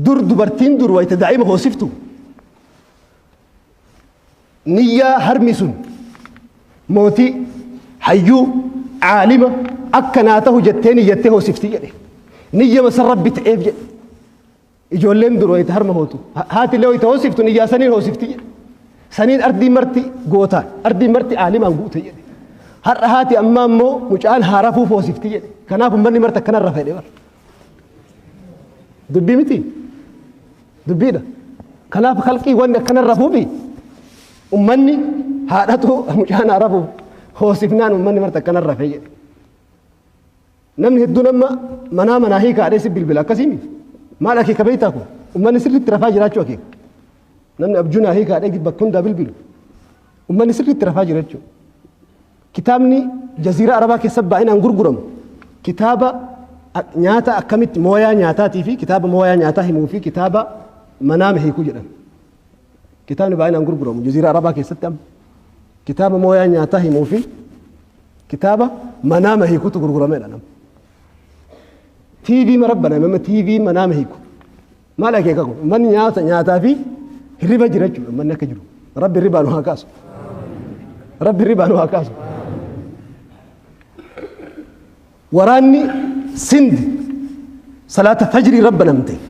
Dur dubartiin dur wayita daa'ima hoosiftu niyyaa harmi sun mootii, hayyuu, caalima akka naa tahu jettee niyyattee hoosifti jedhe. Niyyama san Rabbi ta'eef jedhe. Ijoolleen dur wayita harma hootu, haati illee wayita hoosiftu niyyaa saniin hoosifti jedhe. Saniin ardii marti gootaan, ardii marti aalimaan guute jedhe. Har'a haati ammaa immoo mucaan haa rafuuf hoosifti jedhe. Kanaaf ummanni marti akkana rafa jedhe bara. Dubbii miti? Dubbiidha. Kanaaf khalqii wanni akkana rafuufi ummanni haadhatu mucaan haa rafuuf hoosifnaan ummanni marti akkana rafe jedhe. Namni hedduun amma manaa manaa hiikaadhee si bilbila akkasii miti. Maal akeeka beektaa kun? Ummanni sirriitti rafaa jiraachuu akeeka. Namni abjuu naa hiikaadhee bakka hundaa bilbilu. Ummanni sirriitti rafaa jira jechuudha. Kitaabni Jaziiraa Arabaa keessa baay'inaan gurguramu kitaaba nyaata akkamitti mooyaa nyaataatii fi kitaaba mooyaa nyaataa himuu fi kitaaba manaama hiikuu jedhan. Kitaabni baay'inaan gurguramu Jaziiraa Arabaa keessatti amma kitaaba mooyaa nyaataa himuu fi kitaaba manaama hiikutu gurgurameedha nama. TV mara baname amma TV manaama hiiku. Maal akeeka kun? Manni nyaata nyaataa fi hirriba jira jechuudha. Manni akka jiru. Rabbi hirribaa nu haa kaasu. Rabbi hirribaa nu haa kaasu. Waraanni Sindi salaata fajrii rabba namte.